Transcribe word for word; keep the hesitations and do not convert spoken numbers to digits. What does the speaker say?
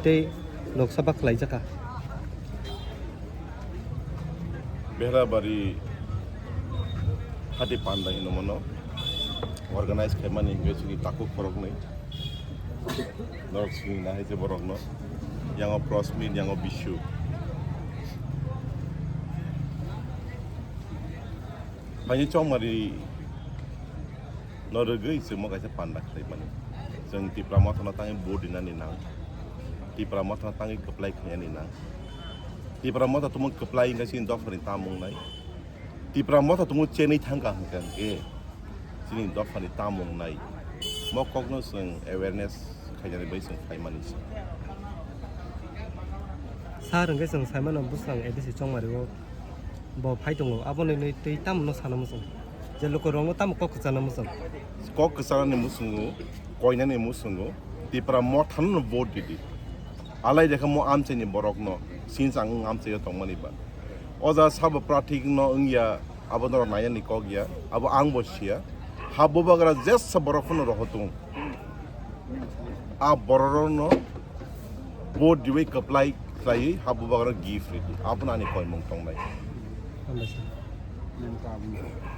Tei Lok Sabha khlaijak kha. Behrabari hati panda hino mano organize khaimani hingke chini takhuk khoroknwi norok sini nahai se borokno yango Prosmit yango Bishu phaini chongmari no rwgwi chwngmo kaisa panda khlaimani. Chwng Tipra Mothano tangwi vote rinani nang. Tipra Mothano tangwi kwplai khainani nang. Tipra Motha tumung kwplai wngkha chini dophani tamung nai. Tipra Motha tumung chenwi thangkha hwnkha hwnkhe chini dophani tamung nai. Mo kokno chwng awareness khainani bai chwng khaimani se. Sir hwnkhe chwng saimano bwswng A D C chongmario bo phai tongo, aboni nwi twi tamo no sana muchung? Je lukurokno tamo kok kwchana muchung? Kok kwchanani muchungo, koinani muchungo, Tipra Mothano vote ridi. Alai rekha mo amchaini borokno, sinchang wng amchaio tongmani ba. O ja sabo prathik no wngya, abo norok nainani kok ya, abo ang bo siya. Ha bubagra jesa borok phano rohotung. A bororokno vote diwi kwplai khlaiwi ha bubagra gift ridi. Abono ani koimung tongnai. Hambai sir.